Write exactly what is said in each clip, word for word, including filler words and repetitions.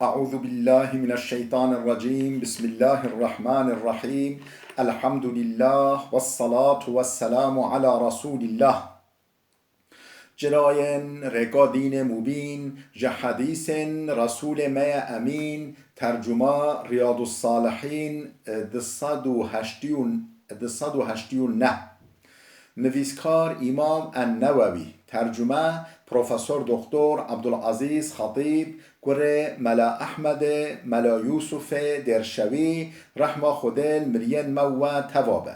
أعوذ بالله من الشيطان الرجيم. بسم الله الرحمن الرحيم. الحمد لله والصلاة والسلام على رسول الله. Çirayên rêka dînê mubîn, ji hedîsên Resûlê me ye Emîn, tercuma Riyadus Salihîn, e, du sed û heştê û, du sed û heştê û neh. Nivîskar Îmam En-Newewî, tercume Profesor Doktor Abdulazîz Xetîb, kurê Mela Ehmedê, Mela Yûsufê Dêrşewî, rehma Xwedê li miriyên me û we teva be.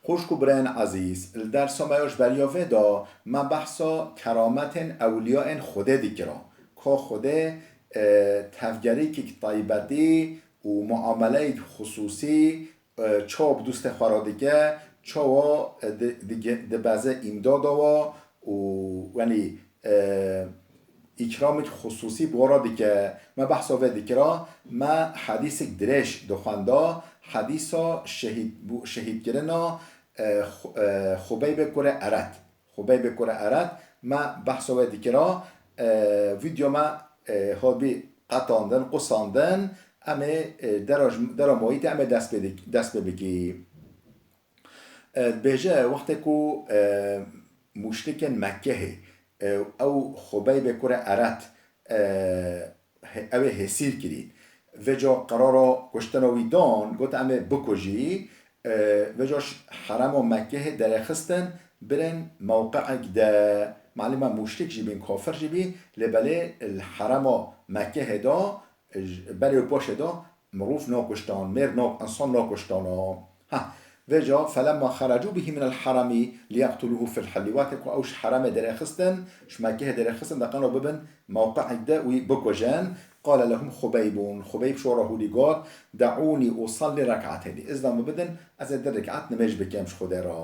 Xwişk û birayên ezîz, li dersa me ya ji beriya vê de me behsa kerametên ewliyayên Xwedê dikira. Ka Xwedê, e, tevgerîkek taybetî û muameleyek xusûsî, e, çawa bi dostê xwe re dike, çawa, e, di-, di-, dibeze îmdada we û, yanî, e, îkramekî xusûsî bi we re dike. Me behsa vê dikira, me hedîsek dirêj dixwenda, hedîsa şehîd bû-, şehîdkirina, e, Xu-, e, Xubeybê kurê Eret. Xubeybê kurê Eret, me behsa wê dikira, e, vîdeo me, e, hatibî qetandin, qusandin, em ê, e, dera, dera mayîtê em ê dest pê dik-, dest pê bikî. E, dibêje, wextê ku, e, muşrikên Mekkehê, e, ew Xubeybê kurê Eret, e, he-, ew ê hêsîr kirî. Vêca qerara kuştina wî dan, got, em ê bikujî. E, vêca ji herema Mekkehê derêxistin, birin mewqeek de, malûm e muşrik jî bîn, kafir jî bî, lê belê li herema Mekkehê de, ji berê û paşê de mirov nakuştan, mêr nak-, insan nakuştana. Ha, vêca, "Felemma xerecû bihî minel heremî liyeqtulûhû fil hillî." Wextê ku ew ji heremê derêxistin, ji Mekkehê derêxistin, de qeno bibin mewqeek de wî bikujin. Qale lehum Xubeybun. Xubeyb ji wan re hûlî got, "Deûnî usallî rek'ateynî." Izna min bidin, ez ê di rekat nimêj bikim ji Xwedê re.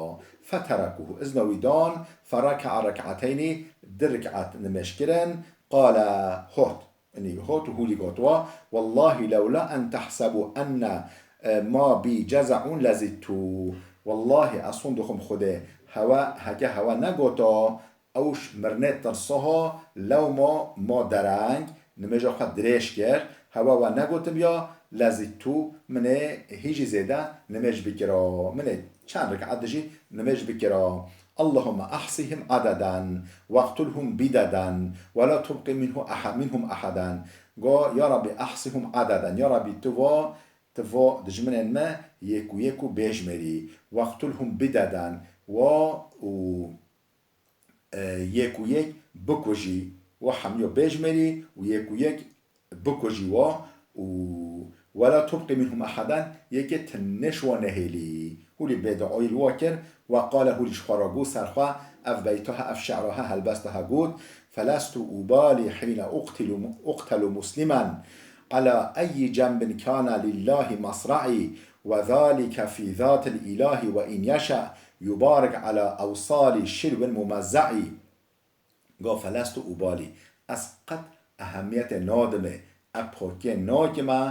Feterekûhû. Izna wî dan, fereke'a rek'ateynî, di rekat nimêj kirin. Qale, hot. Yanî hot û hûlî got wa, "Wellahî lewla en tehsebû enne, e, ma bî ceze'ûn lezîdtû." Wellahî, ez hûn dixwim Xwedê, hewe, heke hewe negota, ew ji mirinê tirsaha, lewma ma dereng, nimêja xwe dirêj kir, hewe we negotibiya, lezîdtû, min ê hîjî zêde nimêj bikira. Min ê çend rekat jî nimêj bikira. Allahümme ahsihim adeden, veqtulhum bideden, ve la tubqi minhu aha-, minhum ahaden. Go, ya Rabbî, ahsihum adeden. Ya Rabbî, tu va, tu va dijminên me yek û yek û bêjmerî. Veqtulhum bideden. Wa û, e, yek û yek bikujî. Wa hemiya bêjmerî û yek û yek bikujî wa û "Wela tubqî minhum ehaden", yekê tinê ji wan nehêlî. Hûlî bêduayî li wa kir, we qale hûlî ji xwe re got ser xwe, ev beyta he, ev şi'ra he, helbesta he got, "Felestu ubalî hîne uqtilu, uqtelu muslimen, ala eyyi cenbin kana lillahi masra'i, ve zalike fî zatil ilahi ve in yeşe yubarik ala ewsali şilwin mumezza'i." Go, "Felestu ubalî." Ez qet ehemiyetê nadimê, ev pakiyê nakime,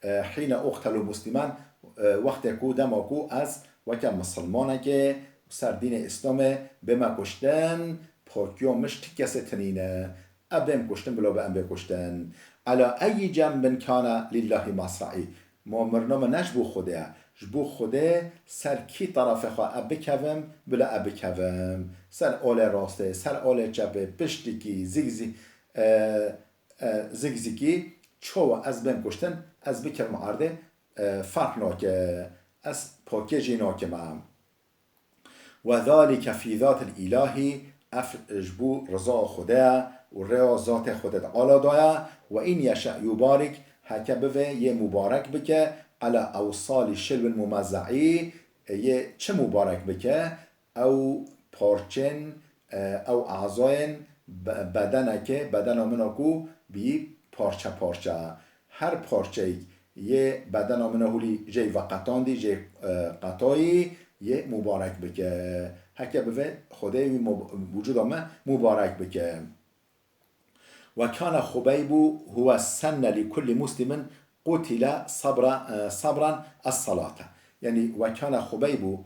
e, hîne uqtelu muslimen, e, wextê ku, dema ku ez weke misilmanekê ser dînê Îslamê bême kuştin, pakiya min ji ti kesê tinîne. Ev bêm kuştin, bila be em bê kuştin. Ala eyyi cenbin kana lillahi masra'i. Ma mirina min ne ji bo Xwedê ye. Ji bo Xwedê ser kî terefê xwe ez bikevim, bila ez bikevim. Ser alê rastê, ser alê çepê, piştikî, zikzî-, e, e, zikzikî, çawa ez bêm kuştin, ez bikevim erdê, e, ferq nake. Ez pakê jê nakime. "Ve zalike fî zatil ilahî", ev ji bo riza Xwedê ye û rêya zatê Xwedê Teala de ye. "Ve in yeşe yubarik", heke bivê yê mubarek bike, "ala ewsalî şilwin mumezzaî", yê çi mubarek bike? Ew parçên, e, ew azayên be-, bedenekê, bedena min a ku bî parçe parçe. Her parçeyek yê bedena min a hûlî jê veqetandî, jê, e, qetayî, yê mubarek bike. Heke bivê Xwedê wî mub-, wicûda me mubarek bike. "Ve kâne Xubeybu huve senne li kulli muslimin qutile sabra-, e, sabran es-salate." Yanî, "Ve kâne Xubeybu",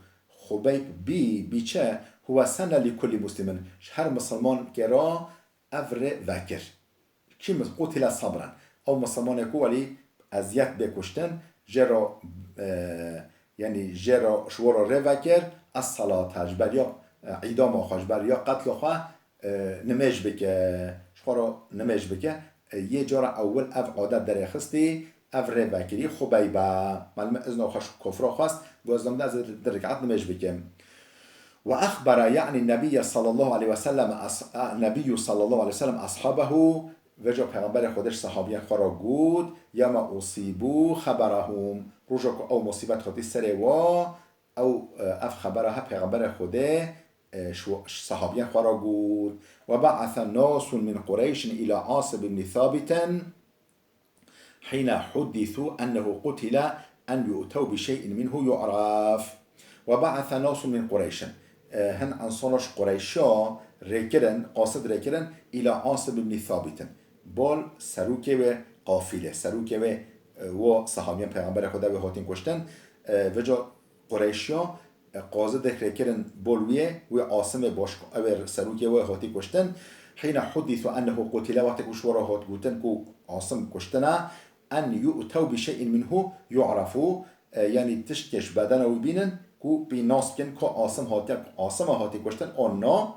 Xubeyb bî, bî çi? "Huve senne li kulli muslimin", ji her misilmankê re ev rê vekir. Kî mis-, qutile sabran. Ew misilmanê ku welî eziyet bê kuştin, jê re, e, yanî jê re ji we re rê vekir, es-salata, ji ber ya, e, îdama xwe, ji ber ya qetla xwe, e, nimêj bike, ji xwe re nimêj bike. E, yê cara ewil ev adet derêxistî, ev rê vekirî Xubeybe. Malum e, izna xwe ji kofra xwest, got, ez dom de ez di rekat nimêj bikim. Ve exbere, yani Nebiyye sallallahu aleyhi ve sellem, as-, a, Nebiyyü sallallahu aleyhi ve sellem ashabehu, vêca Peyxemberê Xwedê ji sahabiyên xwe re got, yema usîbû xeberahum, roja ku ew musîbet hatî serê wa, ew, e, ev xebera he Peyxemberê Xwedê, e, ji, ji sahabiyên xwe re got. Ve be'ese nasun min Qureyşin ila Asib ibn Thabitin, hîne huddîsû ennehu qutile en yu'tew bi şey'in minhu yu'raf. Ve be'ese nasun min Qureyşin. E, hin ensara ji Qureyşa rêkirin, qasid rêkirin, ila Asib ibn Thabitin. Bol serokê wê qafîlê, serokê wê, e, wo sahabiyên Peyxemberê Xwedê wê hatin kuştin. E, vêca Qureyşiya, e, qazidek rêkirin bol wî yê, wî Asimê baş, ew ê serokê wê hatî kuştin. Hîne huddîsû ennehu qutile, wextê ku ji we re hat gotin ku Asim kuştine, en yu'tew bi şey'in minhu yu'rafu, e, yanî tiştkê ji bedena wî bînin ku pî nas bikin ku Asim hatiye, Asima hatî kuştin, an na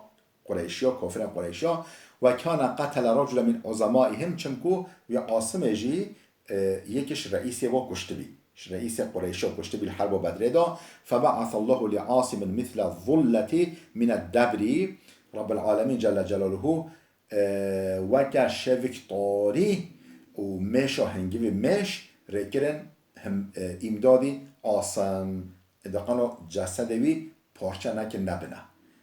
Qureyşiya, kafirên Qureyşiya, ve kâne qetele racule min uzamaihim, çimku wî Asimê jî, e, yekî ji reîsê wa kuştibî. Ji reîsê Qureyşiya kuştibî li herba Bedrê de. Febe'asallahu li Asimin misle zulletî mine debrî. Rabbil Alemîn Celle Celaluhu, e, weke şevik tarî û mêşa hingivî mêş rêkirin him-, e, îmdadî Asim. Deqano cesedê wî parçe nekin nebine.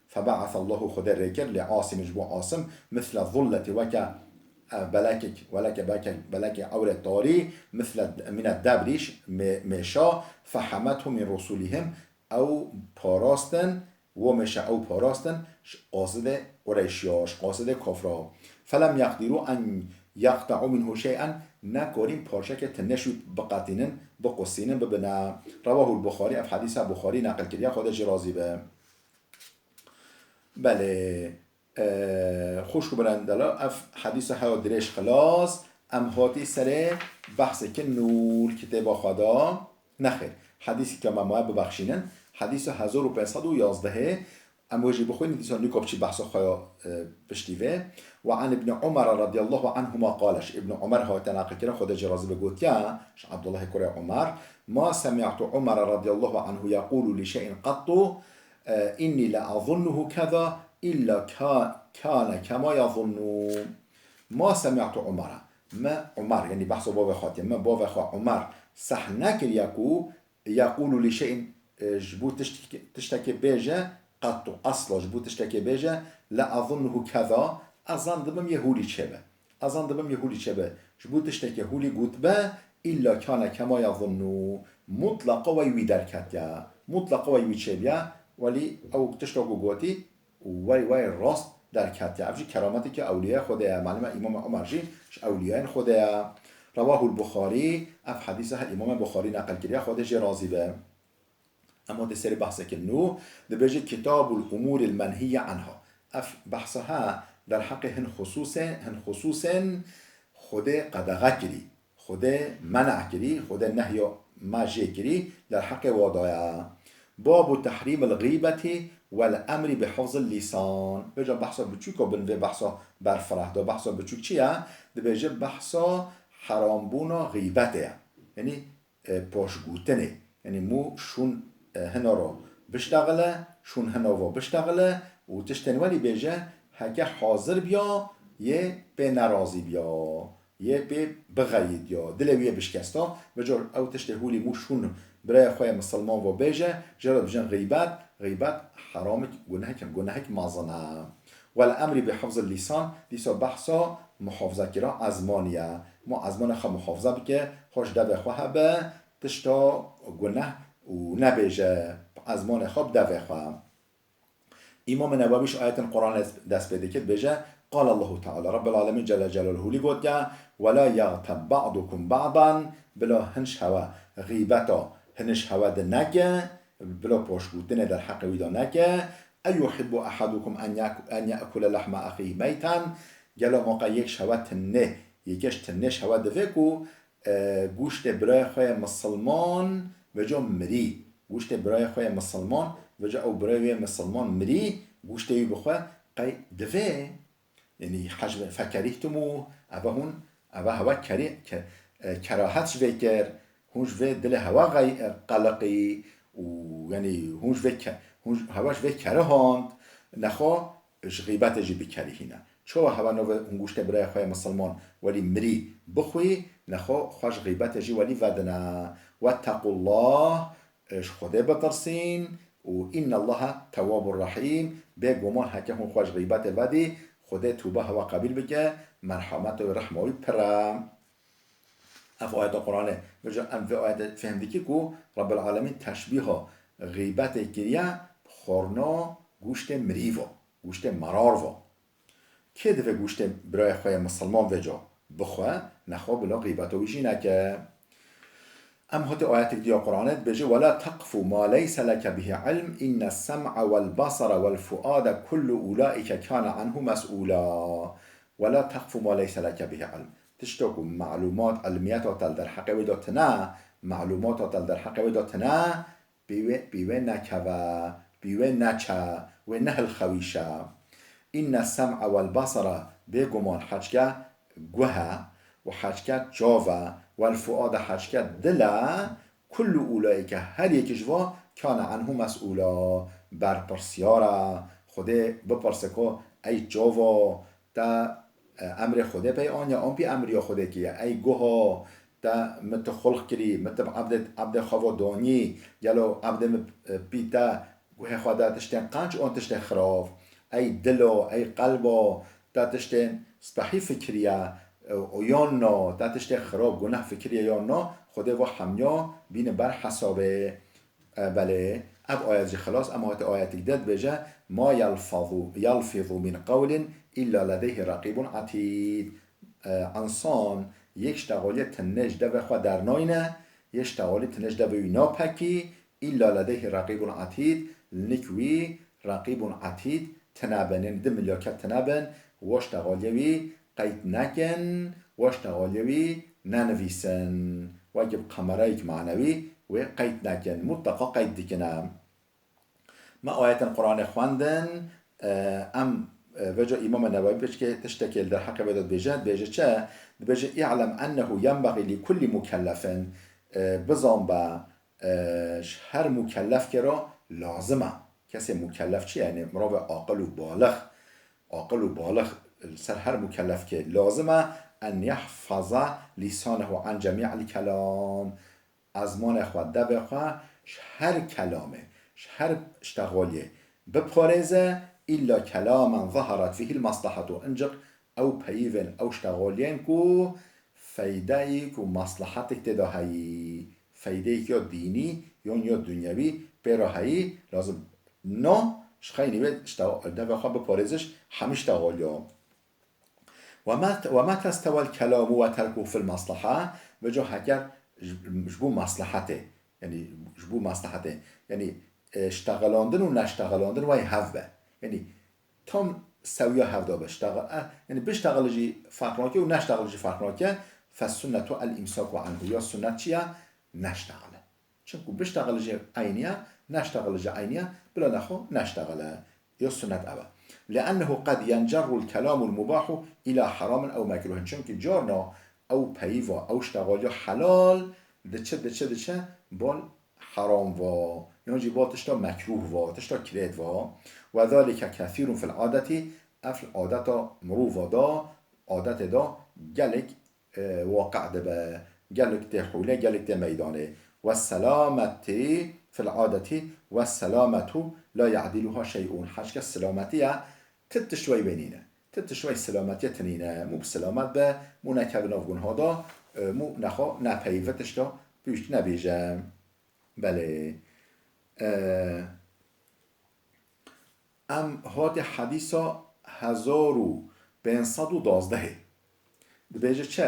Febe'asallahu, Xwedê rêkir, li Asim, ji bo Asim, misle zulletî, weke, e, belekek, weleke, beleke, belekê ewrê tarî, misle mine debrîş, mê-, mêşa, fehemethu min rusulihim, ew parastin, wo mêşa ew parastin, ji qasidê Qureyşiya, ji qasidê kofra. Felem yeqdîrû en yeqte'û minhu şey'en, nekarîn parçeke tinê ji wî biqetînin, biqusînin, bibine. Rewahul Buxarî, ev hedîsa Buxarî neqil kiriye, Xwedê jê razî be. Belê, e, xwişk û birendela, ev hedîsa heya dirêj xilas, em hatî serê behsê kin nû li kitêba xwe de. Nexêr, hedîsî ke me maye bibexşînin, hedîsa hezar û pênc sed û yazdehê, em wê jî bixwînin, dîsa nîka biçî behsa xwe ya, e, piştî vê. Ve an Ibn Umar radiyallahu anhuma qale, ji Ibn Umar hate neqilkirin, Xwedê jê razî be, gotiye, ji Abdullahê kurê Umar, ma semi'tu Umar radiyallahu anhu yequlu li şey'in qattu, e, inni le azunnuhu keza illa ka-, kane kema yazunnu. Ma semi'tu Umara. Me Umar, yanî behsa bavê xwe tê, me bavê xwe Umar seh nekiriye ku yeqûlu li şey'in, e, ji bo tişt-, tiştekê bêje, qettu, esla ji bo tiştekê bêje, le azunnuhu keza, ez zan dibim yê hûlî çêbe. Ez zan dibim yê hûlî çêbe. Ji bo tiştekê hûlî gotbe, illa kane kema yazunnu, mutlaqa wey wî derketiye. Mutlaqa wey wî çêbiye, welî ew tişta ku gotî, û wey, wey rast derketiye. Ev jî kerameteke ewliyayê Xwedê ye. Malum e Îmam Omer jî ji ewliyayên Xwedê ye. Rewahul Buxarî, ev hedîsa he Îmamê Buxarî neqil kiriye, Xwedê jê razî be. Em hatê serê behsekê nû, dibêje Kitabul Umuril Menhiye Anha. Ev behsa he derheqê hin xusûsên, hin xusûsên Xwedê qedexe kirî. Xwedê mena kirî, Xwedê nehya me jê kirî, derheqê wa daye. Babu tehrîmil xîbetî wel emrî bi hifzil lîsan. Vêca behsa biçûka bin vê behsa berfireh da. Behsa biçûk çi ye? Dibêje behsa herambûna xîbetê ye. Yanî, e, paşgotinê. Yanî mû şûn, e, hina ra biştexile, şûn hina va biştexile û tiştên welî bêje, heke hazir biya, yê pê nerazî biya. Yê pê bixeyît ya, dilê wî yê bişkesta, vêca ew tiştê hûlî mû şûn birayê xwe yê misilman ve bêje, jê re dibêjin xîbet, xîbet heramik, gunehek, gunehek mezin e. Wel emrî bi hifzil lîsan, dîsa behsa muhafzekira ezmanî ye. Mû ezmanê xwe muhafze bike, xwe ji devê xwe hebe, tişta guneh û nebêje, bi ezmanê xwe bi devê xwe. Îmam Newewî ji ayetên Qur'anê dest pê dike, dibêje, Qal Allahu Teala, Rabbil Alemîn Celle Celaluhu lî gotiye, Wela yagtab ba'dukum ba'dan, bila hin ji hewe xîbeta hin ji hewe di neke, bila paşgotinê derheqê wî de neke, Eyuhibbu ahadukum en yak-, en ya'kule lahma ahihi meytan, gelo moqa yek ji hewe tinê Yekê ji tinê ji hewa divê ku, e, goştê birayê xwe yê misilman veca mirî. Goştê birayê xwe yê misilman veca ew birayê wê misilman mirî, goştê wî bixwe qey divê. Yanî hej fekerîhtumû, eve hûn, eve hewa kerî-, ke-, e, kerahet ji vê kir. Hûn ji vê dilê hewa xey-, e, qeliqî û, yanî, hûn ji vê ke-, hûn ji, hewa ji vê kerihand, nexwe ji xîbetê jî bikerihîne. Çawa hewa navê hûn goştê birayê xwe yê misilman welî mirî bixwî, nexwe xwe ji xîbetê jî welî vedine. Wettequllah, e, ji Xwedê bitirsîn û innallaha tewwabur rahîm, bêguman heke hûn xwe ji xîbetê vedî, Xwedê tûba hewa qebîl bike, merhamet û rehma wî pir e. Ev ayeta Qur'anê, vêca em vê ayetê fêhm dikî ku Rabbil Alemîn teşbîha xîbetê kiriye bi xwarina goştê mirî ve, goştê merar ve. Kê divê goştê birayê xwe yê misilman vêca bixwe, nexwe bila xîbeta wî jî neke. Em hatî ayetek dî ya Qur'anê dibêje: "Ve la teqfu ma leyse leke bihi ilm, inne sem'a vel basara vel fuade kullu ulaike kane anhu mes'ula." "Ve la teqfu ma leyse leke bihi ilm." Tişta ku malûmat, ilmiyeta te li derheqê wê de tine, malûmata te li derheqê wê de tine, pê wê, pê wê nekeve, pê wê neçe, wê nehilxewîşe. Inne sem'a vel basara, bêguman heçke guh e û heçke çav e, vel fuade heçke dil e, kullu ulaike, her yekî ji va, kane anhu mes'ula, berpirsyar e. Xwedê bipirse ku ey çava, te, e, emrê Xwedê pey aniye, an pî emriya Xwedê kiriye. Ey guha, te min tu xulq kirî, min tu bi ebdê, ebdê xwe ve danî, gelo ebdê min, e, pî te guhê xwe de tiştên qenc an tiştê xirav? Ey dilo, ey qelbo, te tiştên spehî fikiriye, e, û yan na, te tiştê xirab, guneh fikiriye yan na, Xwedê va hemiya bîne ber hesabê. E, belê, ev ayet jî xilas, em hate ayetik de dibêje: "Ma yelfazu, yelfizu min qewlin illa ledeyhi reqîbun etîd." E, însan yek ji texaliyê tinê ji devê xwe dernayne, yek ji texaliyê tinê ji devê wî napekî, illa ledeyhi reqîbun etîd, li nik wî reqîbun etîd tine bin, yanî du milyaket tine bin, wa ji texaliyê wî qeyd nekin, wa ji texaliyê wî nenivîsin. Wekî bi kamerayek manewî wê qeyd nekin, mutleqa qeyd dikine. Me ayetên Qur'anê xwendin, e, em, e, vêca Îmam Newewî piçkê tiştekê li derheqê vê de dibêje, dibêje çi? Dibêje: "Î'lem ennehu yenbexî li kullî mukellefin." E, bizan be, e, ji her mukellefkê re lazim e. Kesê mukellef çi ye? Yanî mirovê aqil û balix. Aqil û balix li ser her mukellefkê lazim e, "en yehfaza lîsanehu an cemî'il kelam." Ezmanê xwe, devê xwe ji her kelamê, ji her ştexaliyê biparêze, "illa kelamen zaharat fihil maslahetu." Inciq ew peyivên, ew ştexaliyên ku feydeyek û maslahetek tê de heyî, feydeyek ya dînî yan ya dunyewî pê re heyî, lazim no ji xeynî wê işte devê xwe biparêze ji hemî ştexaliya. "Ve ma, ve meta stewel kelamu ve terkuhu fil maslaha", vêca heger ji, ji bo maslahetê, yanî ji bo maslahetê, yanî, e, ştexilandin û neştexilandin wey hev be. Yanî tam sewiya hev de be. Ştexil-, e, yanî biştexile jî ferq nake û neştexile jî ferq nake. "Fes sunnetu el imsaku anhu." Ya sunnet çi ye? Neştexile. Çimku biştexile jî eynî ye, neştexile jî eynî ye, bila nexwe neştexile. Ya sunnet ev e. "Liennehu qed yencerrul kelamul mubahu ila heramin ew mekruhin." Çimkî carna ew peyîva, ew ştexaliya helal diçe, diçe, diçe bal heram va, yan jî bal tişta mekruh va, tişta kirêt va. "Ve zalike kesîrun fil adeti", ev adeta mirova da, adetê da gelek, e, waqe dibe, gelek tê hûlê, gelek tê meydanê. "Ve selametî fil adeti ve selametu la ya'diluha şey'un." Heçke selametî ye, ti tişt wey wê nîne. Ti tişt wey selametiyê tinîne. Mû bi selamet be, mû nekeve nav gunha da, e, mû nexwe nepeyve tişta pişt nebêje. Belê. E, Em hatî hedîsa hezar û pênc sed û duwazdehê. Dibêje çi?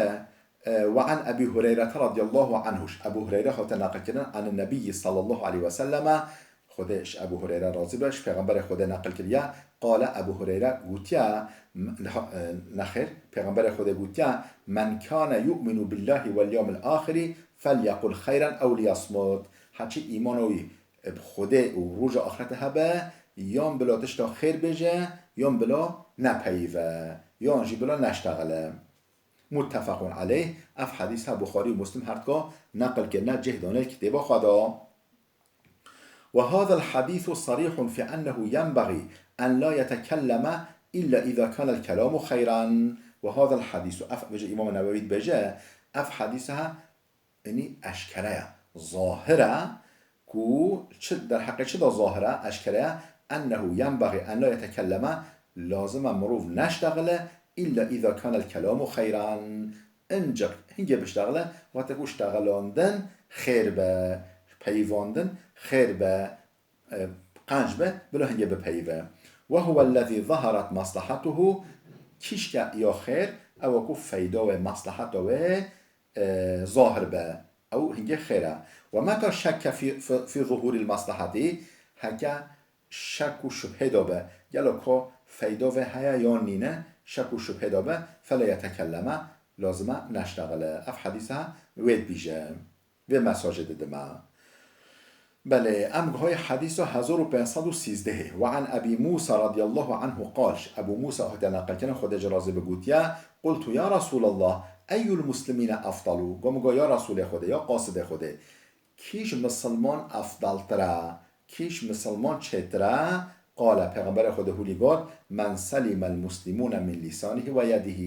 E, "Ve an Ebî Hureyre radiyallahu anhu." Ebu Hureyre hate neqilkirin, "Anin Nebiyyi sallallahu aleyhi ve selleme." Xwedê ji Ebu Hureyre razî be, ji Pêxemberê Xwedê neqil kiriye. Qale Ebu Hureyre gotiye, m-, e, nexêr, Pêxemberê Xwedê gotiye, "Men kane yu'minu billahi wel yawmil axiri felyekul xeyran ew liyasmut." Heçî îmana wî bi Xwedê û roja axirete hebe, yan bila tişta xêr bêje, yan bila nepeyive, yan jî bila neştexile. Muttefaqun aleyh, ev hedîsa Buxarî û Muslim her dika neqil kirine, cih dane li kitêba xwe de. وهذا الحديث صريح في أنه ينبغي أن لا يتكلم إلا إذا كان الكلام خيرا. وهذا الحديث، ev, bêje Îmam Newewî dibêje, ev hedîsa, yanî eşkere ye, zahir e, ku çi, derheqê çi de zahir e, eşkere ye, أنه ينبغي أن لا يتكلم, lazim e mirov neştexile, إلا إذا كان الكلام خيرا. Ancak hingê biştexile, wextê ku ştexilandin xêr be, peyivandin xêr be, e, qenc be, bila hingê bipeyive. وهو الذي ظهرت مصلحته, kîşke ya xêr, ew e ku feyda wê, maslaheta wê, e, zahir be. Ew hingê xêr e. ومتى شك في، في، في ظهور المصلحة, heke şek û şubhê de be, gelo ka feyda vê heye yan nîne, şek û şubhê de be, فلا يتكلم, lazim e neştexile. Ev hedîsa wê dibêje. Vê mesajê didime. Belê, em gihayê hedîsa hezar û pênc sed û sîzdehê. وعن أبي موسى رضي الله عنه قال, ji Ebû Mûsa hatiye neqilkirin, Xwedê jê razî be, gotiye, قلت يا رسول الله أي المسلمين أفضل؟ Got min, got, ya Resûlê Xwedê, ya qasidê Xwedê, kî ji misilman efdaltir e, kî ji misilman çêtir e? قال, Pêxemberê Xwedê hûlî got, من سلم المسلمون من لسانه ويده.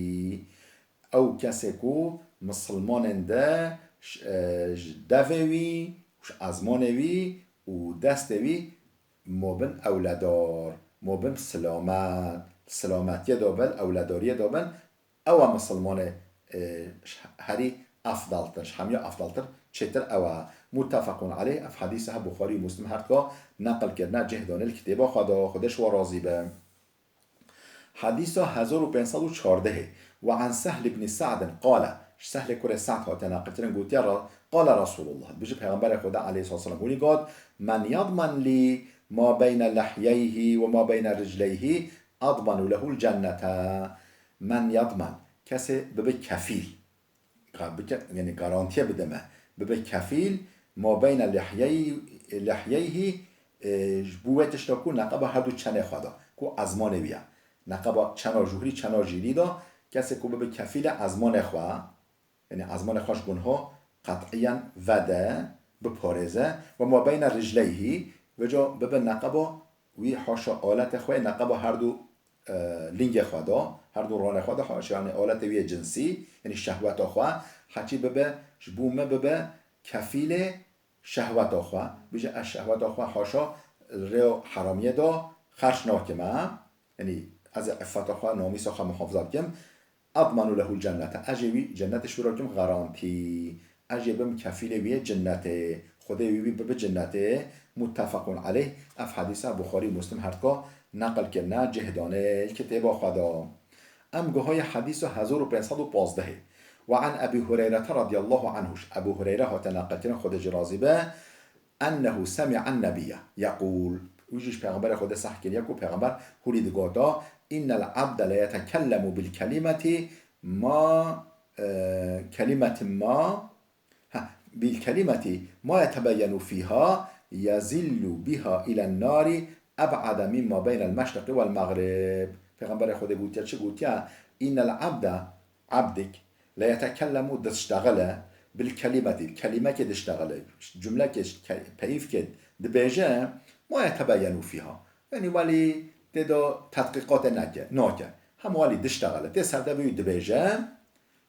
Ew kesê ku misilmanên de ş-, e, ji devê wî, ji ezmanê wî û destê wî mabin ewledar, mabin silamet, silametiyê de bin, ewledariyê de bin, ew e misilmanê, e, ji herî efdaltir, ji hemiya efdaltir, çêtir ew e. Muttefeqûn aleyh, ev hedîsa he Buxarî û Muslim her dika neqil kirine, cih dane li kitêba xwe de, Xwedê ji we razî be. Hedîsa hezar û pênc sed û çardehê. وعن سهل بن سعد قال, ji Sehlê kurê Sa'd hatiye neqilkirin, gotiye, ra-, قال رسول الله, dibêje Pêxemberê Xwedê aleyhissalatu vesselam hûnî got, من يضمن لي ما بين لحييه وما بين رجليه أضمن له الجنة. من يضمن, kesê bibe kefîl. Ga-, bike-, yanî garantiye bide me. Bibe kefîl, ma beyne lihyey-, lihyeyhî, e, ji bo wê tişta ku neqeba her du çenê xwe de, ku ezmanê wî ye. Neqeba çena jûhrî, çena jîrî de, kesê ku bibe kefîlê ezmanê xwe, yanî ezmanê xwe ji gunho qet'iyen vede, biparêze, ve ma beyne ricleyhî, vêca bibe neqeba wî haşa aletê xwe, neqeba her du, e, lingê xwe de, her du ronê xwe de, haşa, yanî aletê wî yê cinsî, yanî şehweta xwe, heçî bibe, ji bo me bibe kefîlê şehweta xwe. Bêje, ez şehweta xwe haşa li rêya heramiyê de xerc nakime, yanî ez ê iffeta xwe, namîsa xwe muhafaza bikim. Admanu lehul cennete. Ez ê wî cennetê ji wî re bikim garantî. Ez ê bim kefîlê wî yê cinnetê. Xwedê wî wî bibe cinnetê. Muttefequn aleyh. Ev hedîsa Buxarî û Muslim her dika neqil kirine, cih dane li kitêba xwe de. Em guhayê hedîsa hezar û pênc sed û pazdehê. Ve an Ebî Hureyrete radiyallahu anhu. Ji Ebû Hureyre hate neqilkirin, Xwedê jî razî be. Ennehu semi'an nebiyye yeqûl. Wî jî ji Pêxemberê Xwedê seh kiriye ku Pêxember hûrî digota, "Innel abde le yetekellemu bil kelimeti ma, e, kelimetin ma, ha, bil kelimeti ma yetebeyenu fiha yezillu biha ilen nari eb'ade mimma beynel meşriqi wel meğrib." Pêxemberê Xwedê gotiye, çi gotiye? "Innel abde, abdik, le yetekellemu, diştexile, bil kelimeti, kelimekê diştexile, cumlekê, ke-, peyivkê dibêje, ma yetebeyenu fiha." Yanî welî tê de tedqîqatê neke, nake. Hem welî diştexile, tê serdevê wî dibêje,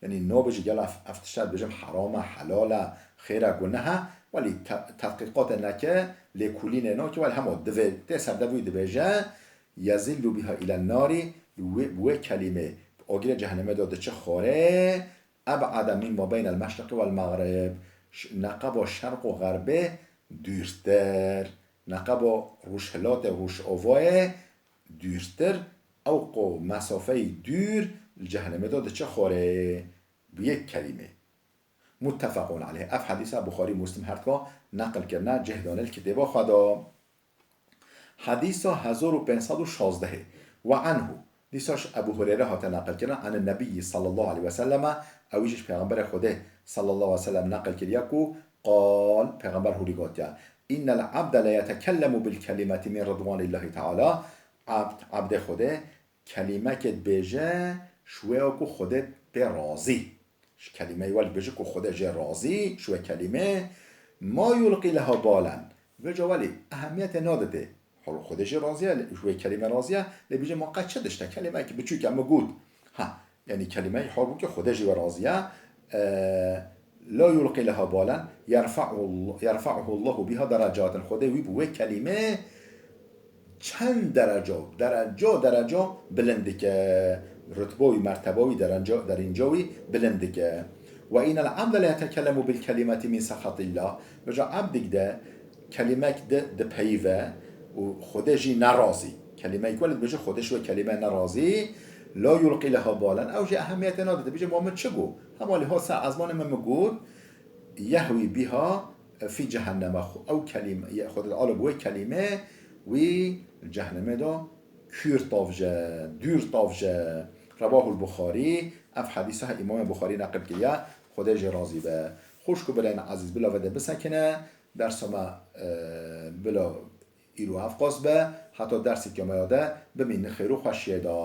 yanî nabêje gela ev, ev tişt dibêjim heram e, helal e, xêr e, guneh e, welî te-, tedqîqatê neke, lêkolînê nake, welî hema divê, tê serdevê wî dibêje, yezillu biha ilen nari, wê, wê kelîmê agirê cehennemê de diçe xwarê, eb'ade mimma beynel meşriqi wel meğrib, ş-, neqeba şerq û xerbê dûrtir, neqeba rojhilatê rojovayê dûrtir, ew qo mesafeyê dûr li cehennemê de diçe xwarê, bi yek kelîmê. Muttefeqûn aleyh. Ev hedîsa Buxarî, Muslim her dika neqil kirine, cih dane li kitêba xwe de. Hedîsa hezar û pênc sed û şazdehê. Ve anhu. Dîsa ji Ebu Hureyre hate neqil kirin. An Nebiyyi sallallahu aleyhi ve selleme. Ew jî ji Pêxemberê Xwedê sallallahu aleyhi ve sellem neqil kiriye ku qal, Pêxember hûrî gotiye, "İnnel abde le yetekellemu bil kelimeti min ridwanillahi teala." Abd, abdê Xwedê kelimekê dibêje ji wê ku Xwedê pê razî. Ji kelîmeyê welî dibêje ku Xwedê jê razî, ji wê kelîmê, "Ma yulqî leha balen." Vêca welî ehemiyetê nadide. Hol Xwedê jê razî ye, ji wê kelîmê razî ye, lê bêje ma qet çi dişte, kelîmeyekî biçûk e, min got. Ha, yanî kelîmeyê hol bû ki Xwedê jê wê razî ye. E, "La yulqî leha balen, yerfa'uhu, yerfa'uhu Allahu biha derecatin." Xwedê wî bi wê kelîmê çend dereca, dereca, dereca bilind dike. Rutba wî, merteba wî, derenca, derînca wî bilind dike. "Ve innel abde le yetekellemu bil kelimeti min sehatillah." Vêca ebdik de kelimek di, dipeyive û Xwedê jî nerazî. Kelimek wele dibêje Xwedê ji wê kelîme nerazî. "La yulqî leha balen." Ew jî ehemiyetê nadide. Dibêje, "Ma min çi got? Hema lê ha ser ezmanê min min got." "Yehwî biha fi cehenneme." Xwe-, ew kelîme, ye-, Xwedê Teala bi wê kelîme wî cehennemê de kûr tavje, dûr tavje. Rewahul Buxarî, ev hedîsa he Îmamê Buxarî neqil kiriye, Xwedê jê razî be. Xwişk û birayên ezîz, bila vê de bisekine, dersa me, e, bila îro ev qas be, heta dersê ke me ya de bimînin xêr û xweşiyê de.